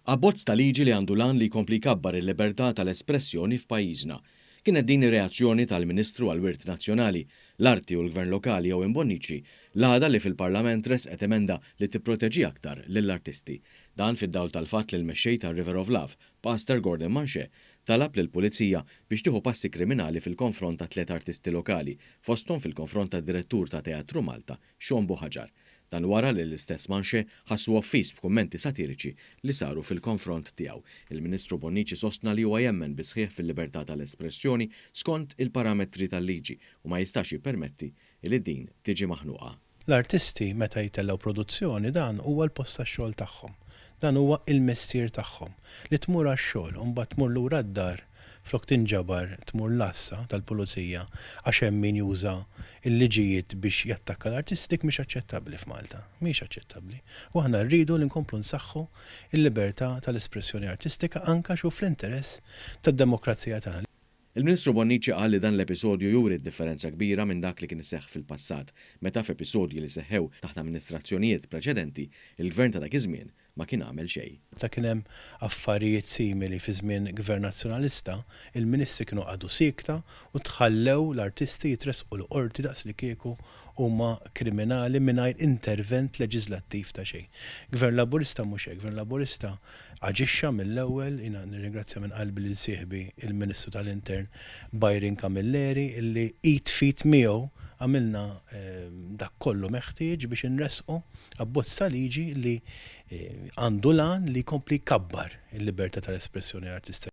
Abbozz ta' liġi li għandu l-għan li jkompli jkabbar il-libertà tal-espressjoni f'pajjiżna. Kienet din ir-reazzjoni tal-Ministru għall-Wirt Nazzjonali, l-Arti u l-Gvern Lokali Owen Bonnici l-għada li fil-Parlament ressqet emenda li tipproteġi aktar lill-artisti. Dan fid-dawl tal-fatt li l-mexxej tar-River of Love, Pastor Gordon Manché, talab lill-Pulizija biex tieħu passi kriminali fil-konfront ta' tliet artisti lokali, fosthom fil-konfront tad-Direttur ta' Teatru Malta, Sean Buhagiar. Dan wara li l-istess Manché ħassu offiż b'kummenti satiriċi li saru fil-konfront tiegħu. Il-Ministru Bonnici sostna li huwa jemmen bis-sħiħ fil-libertà tal-espressjoni skont il-parametri tal-liġi u ma jistax jippermetti li din tiġi maħnuqa. L-artisti meta jtellgħu produzzjoni dan huwa l-post tax-xogħol tagħhom. Dan huwa il-mestier tagħhom. Li tmur għax-xogħol u mbagħad tmur lura d-dar flok tinġabar tmur l-għassa tal-pulizija għax hemm min juża l-liġijiet biex jattakka l-artisti dik mhix aċċettabbli f'Malta. Mhijiex aċċettabbli. U aħna rridu li nkomplu nsaħħu l-libertà tal-espressjoni artistika anke għax hu fl-interess tad-demokrazija tagħna. Il-Ministru Bonnici qal li dan l-episodju juri d-differenza kbira minn dak li kien iseħħ fil-passat, meta f'episodji li seħħew taħt amministrazzjonijiet preċedenti, il-Gvern ta' dak iż-żmien ma kien għamel xejn. Meta kien hemm affarijiet simili fi żmien Gvern Nazzjonalista, il-Ministri kienu qagħdu siekta u tħallew l-artisti jitressqu l-Qorti daqslikieku huma kriminali mingħajr intervent leġiżlattiv ta' xejn. Gvern Laburista mhux hekk, Gvern Laburista aġixxa mill-ewwel, jiena nirringrazzja minn qalbi lil sieħbi il-Ministru tal-Intern Byron Camilleri illi id f'id miegħu għamilna dak kollu meħtieġ biex inressqu abbozz ta' liġi li għandu l-għan li jkompli jkabbar il-libertà tal-espressjoni artistika.